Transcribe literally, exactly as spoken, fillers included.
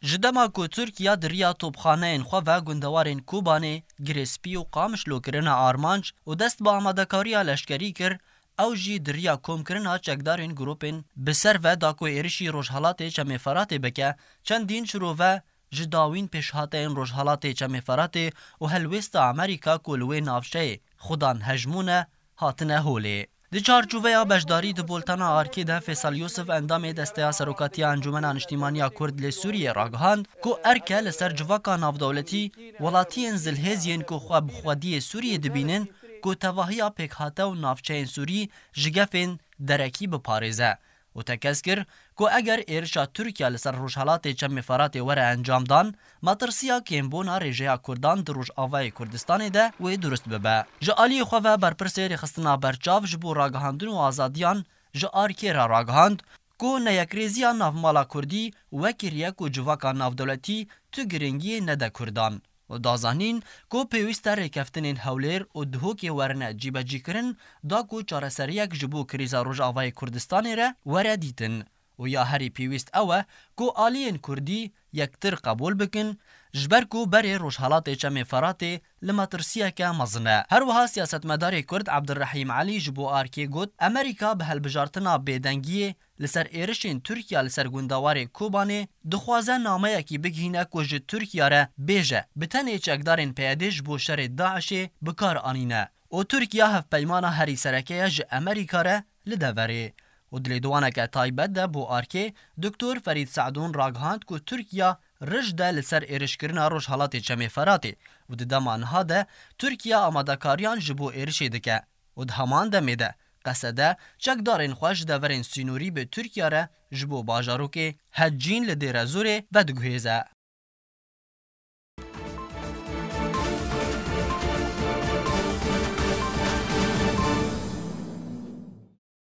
Ji dema ku Tirkiya di riya topxaneyên xwe ve gundewarên Kobanê, Girê Spî û Qamişlo kirine armanc û dest bi amadekariya leşkerî kir, ew jî di riya komkirina çekdarên grûpên bi ser ve da ku êrişî Rojhelatê Çemê Feratê bike, çendîn şirove ji dawîn pêşhateyên Rojhelatê Çemê Feratê û helwêsta Amerîka ku li wê navçeyê xwe dan hejmûn e, hatine holê. Di çarçoveya beşdarî di bultena ARKê de Fêsal Yûsif, endamê Desteya Serokatiya Encûmena Niştîmaniya Kurd li Sûriyê, ragihand ku erke li ser civaka navdewletî, welatiyên zilhêz yên ku xwe bi xwediyê Sûriyê dibînin, ku tevahiya pêkhate û navçeyên Sûrî ji gefên derekî biparêze û tekez kir ku eger êrişa Tirkiye li ser Rojhelatê Çemê Feratê were encamdan, metirsiya kêmbûna rêjeya Kurdan di Rojavayê Kurdistanê de wê durust bibe. Ji aliyê xwe ve berpirsê rêxistina berçav ji bo ragihandin û azadiyan ji ARKê re ragihand ku neyekrêziya navmala Kurdî wekiriye ku civaka navdewletî tu giringiyê nede Kurdan û da zanîn ku pêwîst e rêkeftinên hewlêr û Duhokê werine cîbecîkirin, da ku çareseriyek ji bo krîza Rojavayê Kurdistanê re were dîtin û ya herî pêwîst ew e ku aliyên Kurdî yektir qebûl bikin, ji ber ku berê Rojhelatê Çemê Feratê li metirsiyeke mezin e. Her wiha siyasetmedarê Kurd Ebdulrehîm Elî ji bo ARKê got, Amerîka bi hilbijartina bêdengiyê li ser êrişên Tirkiye li ser gundewarê Kobanê dixwaze nameyekî bigihîne ku ji Tirkiye re bêje, bi tenê çekdarên PYDê ji bo şerê DAIŞê bi kar anîne û Tirkiye hevpeymana herî sereke ye ji Amerîka re li deverê. Û di lêdowaneke taybet de bo ARKê, Doktor Ferîd Se'dûn ragihand ku Tirkiye rij de li ser êrişkirina Rojhelatê Çemê Feratê û di dema niha de Tirkiye amadekariyan ji bo êrişê dike û di heman demê de qesede çekdarên xwe ji deverên sînorî bi Tirkiye re ji bo bajarokê Hecîn li Dêrezorê vediguhêze.